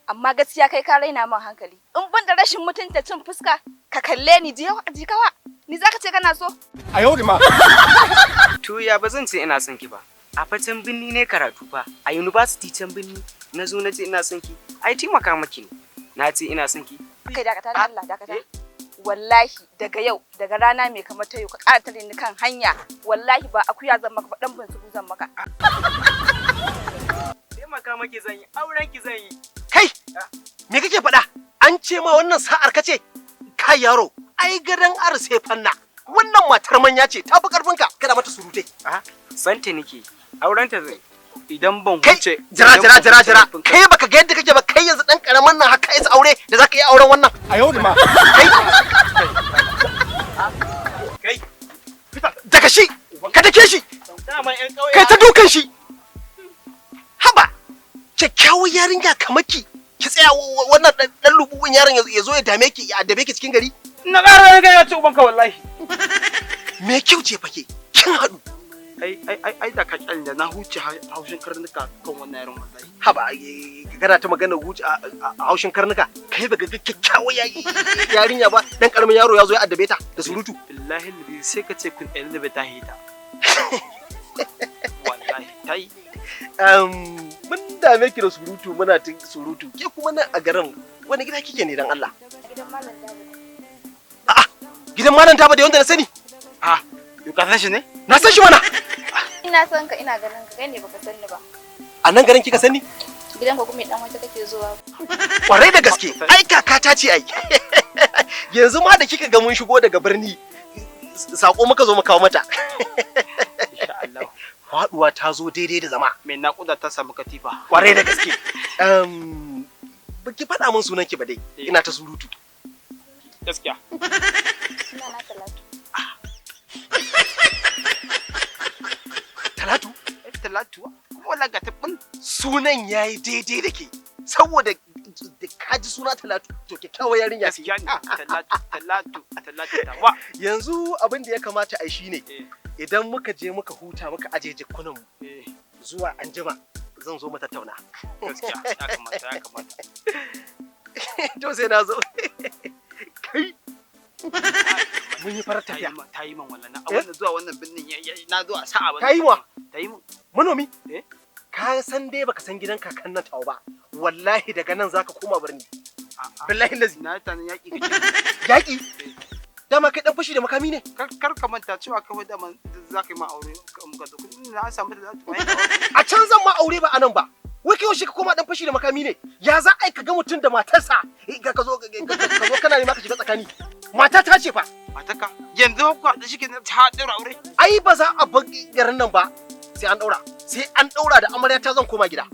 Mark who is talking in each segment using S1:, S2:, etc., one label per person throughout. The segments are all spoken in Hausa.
S1: Amma gaskiya kai ka raina min hankali. In ban da rashin mutunta cin fuska, ka kalle ni jikawa. Ni zaka ce kana so?
S2: A yau ma.
S3: To ya ba zan ce ina son ki ba. A fa can binni ne karatu fa. A university can binni na zo na ce ina son ki. Ai taimaka maki ne. Na ce ina son ki.
S1: Kai, dakata da Allah, dakata. Wallahi daga yau, daga rana mai kamar ta yau, ka ƙara tare ni kan hanya. Wallahi ba akuya zan maka ba, dan bunsuru zan maka.
S3: Taimaka maki zan yi, auren ki zan yi.
S2: Kai, me kake faɗa? An ce ma wannan sa'ar ka ce? Kai yaro, ai gadon ar sai fanna. Wannan matar manya ce, ta fi karfinka, kada mata surutai.
S3: Ah, santa nake. Auren ta zan yi. Idan ban
S2: Kai,
S3: huce.
S2: jira
S3: Idan
S2: jira
S3: ban
S2: jira
S3: huce
S2: jira.
S3: laifin
S2: Kai baka ga yadda kake ba, kai yanzu dan karaman nan haka isa aure da zaka yi auren wannan.
S4: A yau ma.
S2: Kai.
S3: Kai.
S2: Daga shi, ka dake shi,
S3: Dama ƴan ƙauye.
S2: kai ta dukan shi. Haba, kyakkyawar yarinya kamar ki, ki tsaya wannan dan lububun yaron ya zo ya dame ki, ya addabe ki cikin gari.
S4: Na ƙara ga ya ci ubanka wallahi.
S2: Me kyau ce fake, kin haɗu.
S4: Ai ai ai ai da ka kyalle na huce haushin karnuka kan wannan yaron wallahi.
S2: Haba, kana ta magana huce a haushin karnuka. Kai baka ga kyakkyawar yarinya ba, dan karamin yaro ya zo ya addabe ta da surutu.
S4: Billahi ladi sai ka ce kun Elizabeth ta hita. Wallahi tai.
S2: Mun dame ki da surutu, muna ta surutu. Ke kuma nan a garin wani gida kike ne dan Allah?
S1: Gidan Malam Dabo.
S2: A'a, gidan Malam Taba da wanda na sani.
S4: Ah, yo ka san shi ne?
S2: Na san shi mana.
S1: Ina son ka, ina ganin ka, kai ne baka san ni ba.
S2: A nan garin kika sani?
S1: Gidan ka kuma dan wata kake zuwa.
S2: Kwarai da gaske. Ai kakata ce ai. Yanzu ma da kika ga mun shigo daga birni, sako muka zo mu kawo mata.
S4: Insha Allah.
S2: Faduwa ta zo daidai da zama.
S4: Mai naƙuda ta samu katifa.
S2: Kwarai da gaske. Baki faɗa min sunan ki ba dai. Ina ta surutu.
S4: Gaskiya.
S1: Suna na Talatu.
S2: Talatu?
S4: Ai Talatu. Kuma wallahi ga tabbin.
S2: Sunan yayi daidai da ke. Saboda da ka ji suna Talatu, to kyakkyawar yarinya ce.
S4: Gaskiya ne. Talatu, Talatu, Talatu tawa.
S2: Yanzu abin da ya kamata a yi shine idan muka je muka huta muka aje jikunan mu zuwa anjima zan zo mu tattauna.
S4: Gaskiya ya kamata, ya kamata.
S2: To sai na zo. Kai. Mun yi farar
S4: Ta yi
S2: tafiya.
S4: ta yi man wallahi. A wannan zuwa wannan binnin na zo a sa'a ba.
S2: Ta yi wa?
S4: Ta yi mun.
S2: Manomi?
S4: Eh?
S2: Ka san dai baka san gidan kakan nan tawa ba. Wallahi daga nan zaka koma birni.
S4: A'a.
S2: Billahi lazi.
S4: Na tanin yaƙi kake.
S2: Yaƙi? Dama kai dan fashi da makami ne?
S4: Kar kar ka manta cewa kawai dama za ka yi ma aure muka zo. Na samu da za ta yi.
S2: A can zan ma aure ba anan ba. Wai kai yaushe ka koma dan fashi da makami ne? Ya za a yi ka ga mutum da matarsa ka zo ka zo kana nema ka shiga tsakani. Mata ta ce fa.
S4: Mataka yanzu ku da shi ke ta ɗaura aure.
S2: Ai ba za a bar garin nan ba sai an daura. Sai an daura da amarya ta zan koma gida.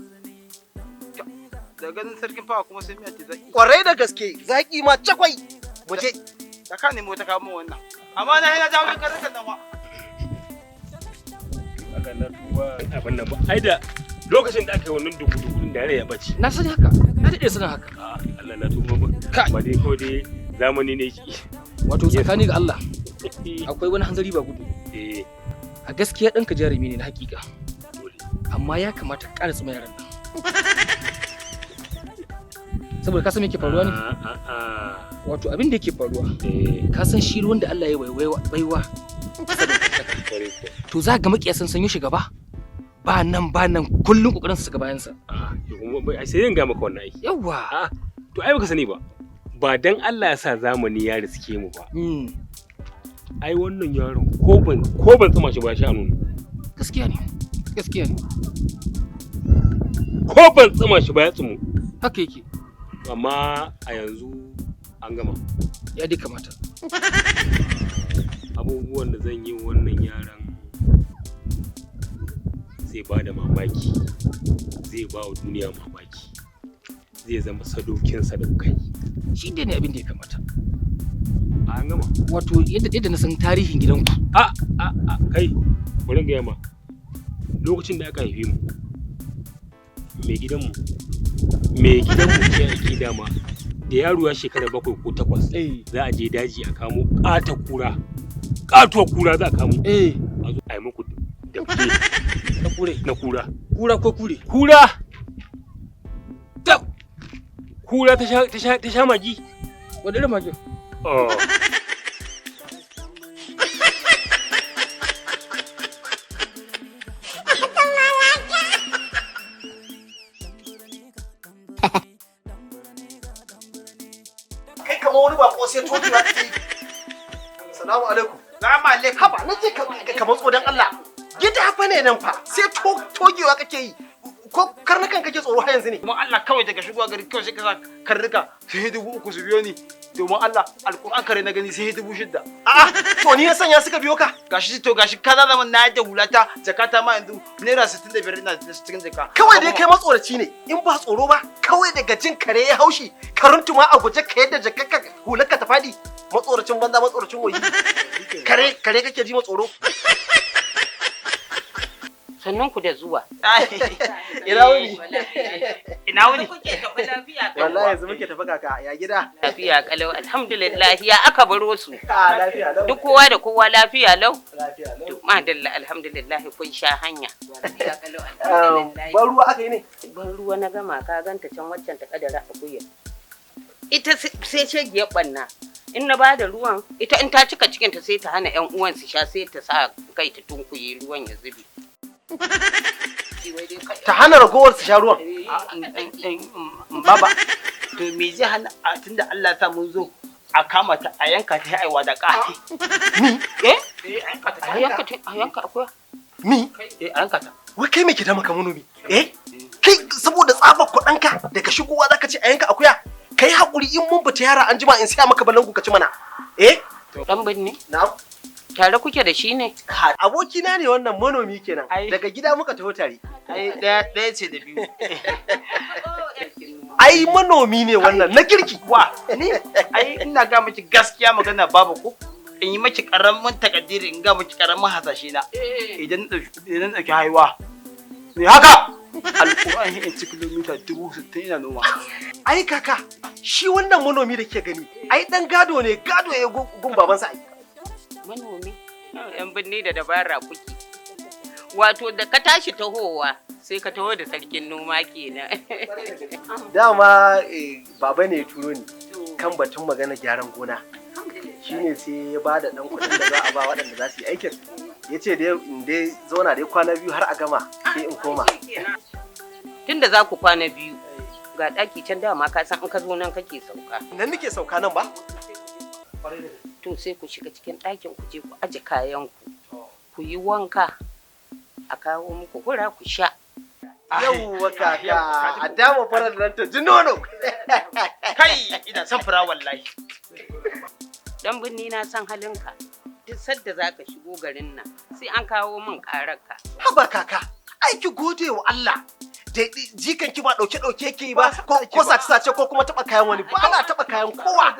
S4: Da ganin sarkin fawa kuma sai miya ce zaki.
S2: Kwarai da gaske, zaki ma cakwai. Mu je.
S4: Da ka nemi wata kawo min wannan. Amma na yana jawo karnukan nan wa.
S5: Allah na tuba abin nan ba ai da lokacin da aka yi wannan duku-duku da ya bace.
S6: Na sani haka, na daɗe sanin haka.
S5: A Allah na tuba ba.
S6: Kai.
S5: Ba dai ko dai zamani ne ki.
S6: Wato tsakani ga Allah, akwai wani hanzari ba gudu.
S5: Eh.
S6: A gaskiya ɗanka jarumi ne na hakika.
S5: Dole.
S6: Amma ya kamata ka ƙara tsuma yaran nan. Saboda ka san me yake faruwa ne?
S5: A a a.
S6: Wato abin da yake faruwa,
S5: Eh.
S6: ka san shi ruwan da Allah ya baiwa.
S5: Kwarai kuwa.
S6: To za ga makiya sun sanyo shi gaba. Ba nan ba nan, kullum kokarin su ga bayansa.
S5: A kuma ai sai zan ga maka wannan aiki.
S6: Yawwa.
S5: A To ai baka sani ba. Ba dan Allah ya sa zamani ya riske mu ba. Ai wannan yaron ko ban tsuma shi ba ya sha nono.
S6: Gaskiya ne. Gaskiya ne.
S5: Ko ban tsuma shi ba ya tsumu.
S6: Haka yake.
S5: Amma a yanzu an gama.
S6: Ya dai kamata.
S5: Abubuwan da zan yi wa wannan yaron zai ba da mamaki, zai ba wa duniya mamaki, zai zama sadaukin sadaukai.
S6: Shi dai ne abin da ya kamata.
S5: An gama.
S6: Wato yadda na san tarihin gidanku.
S5: A kai, bari in gaya ma. Lokacin da aka haife mu, mai gidanmu ce ake dama da yaro ya shekara 7 ko 8, za a je daji a kamo ƙata kura, ƙatuwar kura za a kamo, a zo a yi muku dabbe.
S6: Na kure.
S5: Na kura.
S6: Kura ko kure?
S5: Kura.
S6: Tab.
S5: Kura ta sha magi.
S6: Wani irin magi?
S5: Oh.
S2: Kai kamar wani bako sai tokewa kake yi. Salamu alaikum.
S4: Salamu alaikum.
S2: Haba, na ce ka matso dan Allah. Gida fa ne nan fa, sai togewa kake yi. Ko karnukan kake tsoro har yanzu ne?
S4: Domin Allah, kawai daga shigowa gari kawai sai ka sa karnuka sai 3000 su biyo ni. Domin Allah, alƙur'an kare na gani sai 6000.
S2: A'a, to ni na sanya suka biyo ka.
S4: Gashi to gashi ka zama na yadda hulata, jakata ma yanzu naira 65 ina da cikin jaka.
S2: Kawai dai kai matsoraci ne, in ba tsoro ba, kawai daga jin kare ya haushi, ka runtuma a guje ka yadda jakarka hularka ta fadi. Matsoracin banza, matsoracin woyi. Kare kare kake ji matsoro.
S7: Sannan ku da zuwa.
S2: Ina wuni?
S4: Ina wuni?
S7: Kuke tafi lafiya?
S2: Wallahi yanzu muke tafi kaka, ya gida?
S7: Lafiya kalau, alhamdulillah. Ya aka baro su?
S2: A lafiya lau.
S7: Duk kowa da kowa lafiya lau?
S2: Lafiya lau.
S7: To madalla, alhamdulillah, kun sha hanya. Lafiya kalau, alhamdulillah.
S2: Ban ruwa aka yi ne?
S7: Ban ruwa na gama, ka ganta can waccan ta kadara akuya. Ita sai shegiyar banna. In na bada ruwan, ita in ta cika cikinta sai ta hana 'yan uwan su sha, sai ta sa kai ta tunkuye ruwan ya zube.
S2: Ta hana ragowar su sha ruwan.
S4: Baba, to me zai hana a tunda Allah ya sa mun zo a kama ta a yanka ta aiwa da ka.
S2: Ni?
S7: Eh?
S4: Eh, a yanka ta.
S7: A yanka akuya.
S2: Ni?
S4: Eh, a yanka ta.
S2: Wai kai me ke da maka manomi? Eh? Kai saboda tsabar kuɗinka daga shigowa zaka ce a yanka akuya? Kai haƙuri, in mun fita yara an jima in siya maka balangu ka ci mana. Eh?
S7: Dan binne.
S2: Na'am.
S7: Tare kuke da shi ne?
S2: Abokina ne wannan, manomi kenan.
S4: Ai.
S2: Daga gida muka taho tare.
S4: Ai ɗaya ɗaya ce da biyu.
S2: Ai manomi ne wannan na kirki.
S4: Wa ni ai ina ga miki gaskiya magana babu ko in yi miki karamin takaddiri, in ga miki karamin hasashe na, idan na dauki haiwa ne haka, alƙur'an in ci kilomita 60,000 ina noma.
S2: Ai kaka, shi wannan manomi da ke gani, ai dan gado ne, gado ya gun babansa ai.
S7: Manomi. Yan binni da dabara kuke. Wato da ka tashi tahowa sai ka taho da sarkin noma kenan.
S2: Dama baba ne ya turo ni kan batun magana gyaran gona. Shine sai ya ba da dan kuɗin da za a ba waɗanda za su yi aikin. Ya ce dai in dai zauna dai kwana biyu har a gama sai in koma.
S7: Tunda za ku kwana biyu, ga ɗaki can, dama ka san in ka zo nan kake sauka.
S2: Nan nake sauka nan ba?
S7: To sai ku shiga cikin ɗakin ku je ku aje kayan ku. Ku yi wanka, a kawo muku hura ku sha.
S2: Yawwa kaka, a dama farar nan ta ji nono.
S4: Kai, ina son fura wallahi.
S7: Dan binni, na san halinka. Duk sadda za ka shigo garin nan sai an kawo min ƙararka.
S2: Haba kaka, ai ki gode wa Allah. Da jikan ki ba dauke dauke ki ba ko sace sace ko kuma taba kayan wani, ba na taba kayan kowa.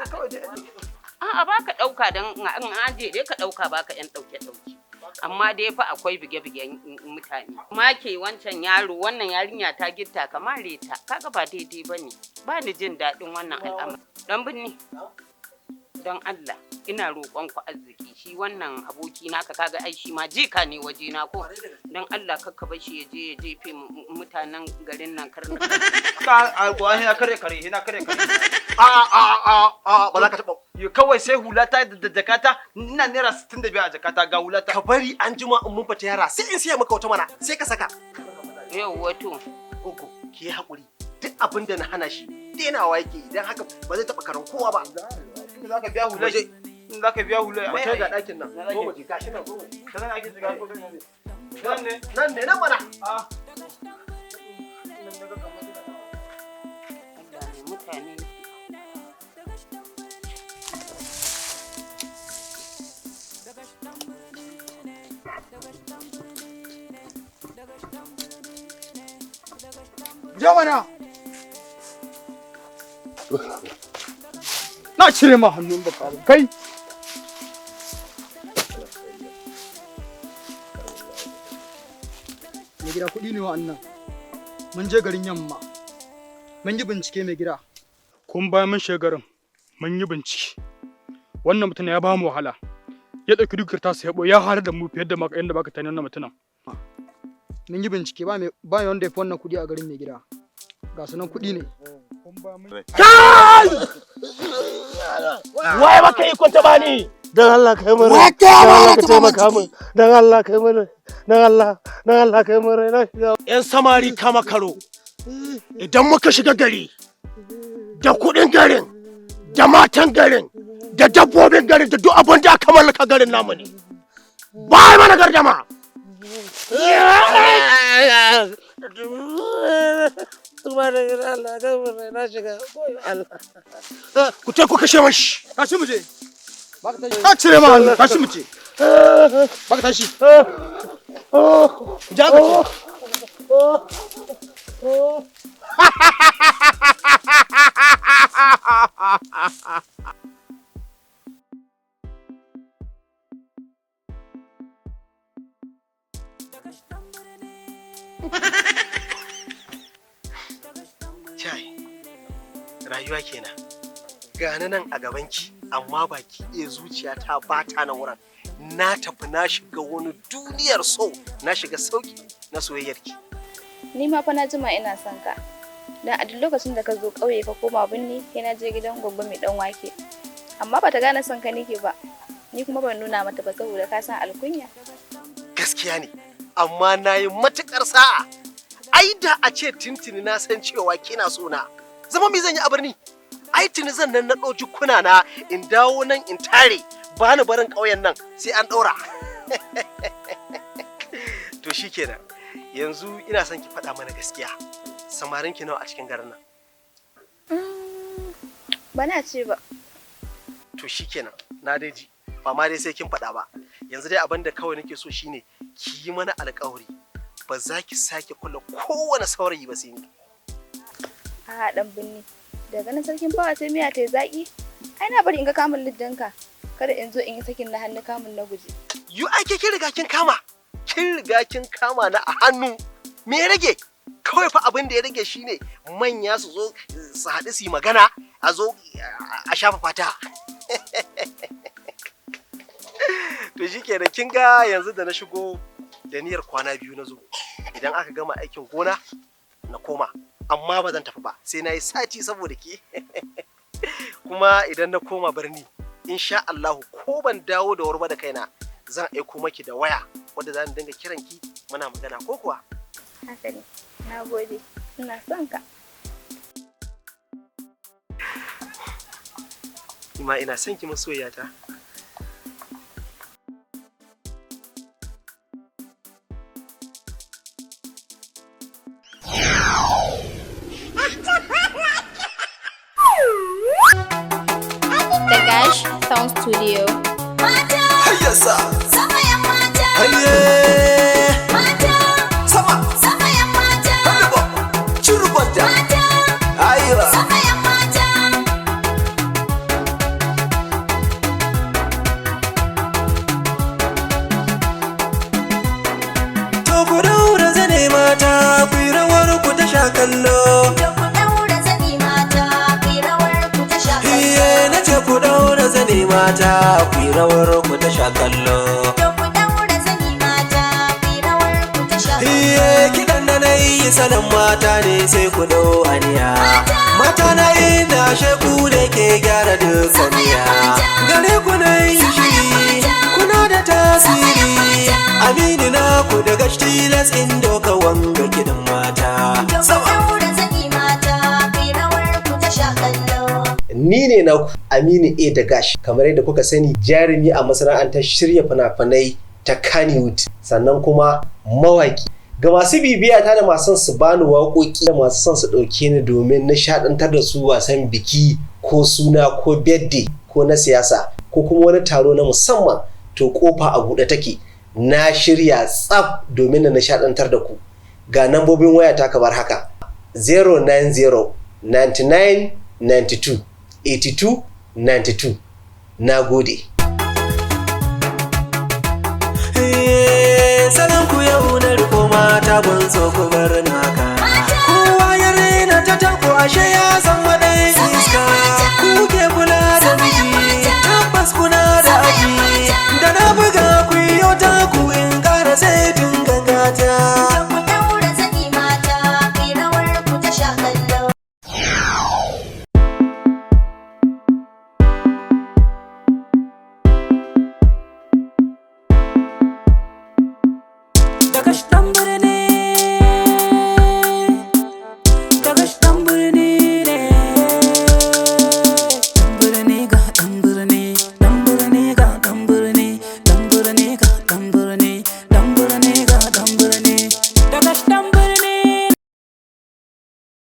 S7: A'a, ba ka ɗauka don in aje dai ka ɗauka ba ka ‘yan ɗauke ɗauke. Amma dai fa akwai bige-bigen mutane. Make wancan yaro, wannan yarinya ta gitta ka mare ta, kaga ba daidai ba ne. Ba ni jin daɗin wannan al'amari. Dan binni. Don Allah, ina roƙon ku arziki, shi wannan aboki naka, kaga ai shi ma jika ne waje na ko. Don Allah kakka bar shi ya je ya jefe mutanen garin nan karnuka.
S4: Ka alƙur'an ina kare kare, ina kare kare.
S2: A a a a, ba za ka taba.
S4: Yo, kawai sai hulata da jakata, ina naira 65 a jakata, ga hulata.
S2: Ka bari an jima in mun fita yara sai in siya maka wata mana sai ka saka.
S7: Yau wato.
S2: Koko, ki yi haƙuri. Duk abin da na hana shi denawa yake, idan haka ba zai taɓa karan kowa ba.
S4: In za ka biya hulai. In za ka biya hulai.
S2: Mu ga ɗakin nan. Zo mu je, gashi nan, zo mu je.
S4: Ta nan ake shiga ko nan ne? Nan ne.
S2: Nan ne, nan mana.
S4: Ah.
S7: Mutane.
S8: Je mana. Na cire ma hannun baka ba. Kai. Mai gida, kuɗi ne wa'annan. Mun je garin yamma. Mun yi bincike, mai gida.
S9: Kun bayan mun shiga garin mun yi bincike, wannan mutum ya ba mu wahala, ya ɗauki dukiyar tasa ya ɓoye, ya halar da mu fiye da maka yadda baka tani wannan mutumin.
S8: Mun yi bincike, ba mai ba mai wanda ya fi wannan kuɗi a garin, mai gida. Ga sunan, kuɗi ne.
S10: Kai! Waye maka ikon taɓa ni?
S2: Dan Allah kai mana.
S10: Wa
S2: Dan Allah
S10: ka
S2: ka taimaka min. Dan Allah kai mana. Dan Allah, dan Allah kai mana. Na shiga.
S10: 'Yan samari kama karo. Idan muka shiga gari, da kuɗin garin, da matan garin, da dabbobin garin, da duk abin da aka mallaka garin namu ne. Ba mana gardama. Ku ce ku kashe mashi.
S8: Tashi mu je. Ka cire ma hannu, tashi mu je. Baka tashi. Ja ka ce.
S2: Chai, rayuwa kenan. Gani nan a gabanki, amma baki ɗaya zuciyata ba ta nan wurin. Na tafi na shiga wani duniyar so, na shiga sauki na soyayyarki.
S1: Ni ma fa na jima ina son ka. Dan a duk lokacin da ka zo ƙauye ka koma birni, sai na je gidan gwaggo mai dan wake. Amma bata gane son ka nake ba. Ni kuma ban nuna mata ba saboda ka san alkunya.
S2: Gaskiya ne, amma na yi matuƙar sa'a. Ai da a ce tintini na san cewa kina so na. Zama me zan yi a birni? Ai tuni zan nan na ɗauki kuna na in dawo nan in tare, ba ni barin ƙauyen nan sai an ɗaura. To shikenan. Yanzu ina son ki faɗa mana gaskiya. Samarin ki nawa a cikin garin nan?
S1: Ba na ce ba.
S2: To shikenan, na dai ji. Ba ma dai sai kin faɗa ba. Yanzu dai abin da kawai nake so shine ki yi mana alƙawari. Ba za ki sake kula kowane saurayi ba sai ni.
S1: A'a, dan binni. Daga nan sarkin bawa sai miya ta yi zaƙi. Ai na bari in ga kamun liddinka. Kada in zo in yi sakin na hannu kamun na guje.
S2: Yu ai ke kin riga kin kama. Kin riga kin kama na a hannu. Me ya rage? Kawai fa abin da ya rage shine manya su zo su haɗu su yi magana, a zo a shafa fata. To shikenan, kin ga yanzu da na shigo da niyyar kwana 2 na zo. Idan aka gama aikin gona na koma. Amma ba zan tafi ba sai na yi sati saboda ke. Kuma idan na koma birni, insha Allahu ko ban dawo da wuri ba, da kaina zan aiko maki da waya wadda za ni dinga kiranki muna magana, ko kuwa?
S1: Haka ne. Na gode. Ina son ka.
S2: Ni ma ina son ki, masoyiyata.
S11: The Gash Sound Studio.
S12: Hayyasa. Sama yan mata. Hayye. Mata. Sama. Sama yan mata. Hannuba. Cirubanta. Mata. Aywa. Sama yan mata.
S13: To ku daura zane mata, ku yi rawar ku ta sha kallo.
S12: Ku daura zani mata, ku yi rawar ku ta sha kallo.
S13: Iye, na ce ku daura zane mata, ku yi rawar ku ta sha kallo.
S12: Ku daura zani mata, ku yi rawar ku ta sha kallo.
S13: Iye, kiɗan da na yi salon mata ne, sai ku dau aniya. Mata na ina sheku da ke gyara dukkan. Gare ku na yi shiri, kuna da tasiri. Aminu na ku daga tilas in doka wanga kiɗan mata.
S12: Ku daura zani mata,
S2: Ni ne na Aminu A da Gash, kamar yadda kuka sani, jarumi a masana'antar shirya fina-finai ta Kannywood, sannan kuma mawaki. Ga masu bibiya ta da masu son su bani waƙoƙi da masu son su ɗauke ni domin nishaɗantar da su wasan biki ko suna ko birthday ko na siyasa ko kuma wani taro na musamman, to kofa a buɗe take. Na shirya tsaf domin na nishaɗantar da ku. Ga nambobin wayata kamar haka: 090 99 92 82 92. Na gode.
S13: Salon ku yau na riko mata, ban so ku bar naka. Kowa ya rena ta tanko, ashe ya san waɗai iska. Ku ke kula da miji, tabbas kuna da aji. Da na buga ku yi ta ku in ƙara saitin gangata.
S14: Ku daura zani mata, kai rawar ku ta sha kallo.
S13: Da kash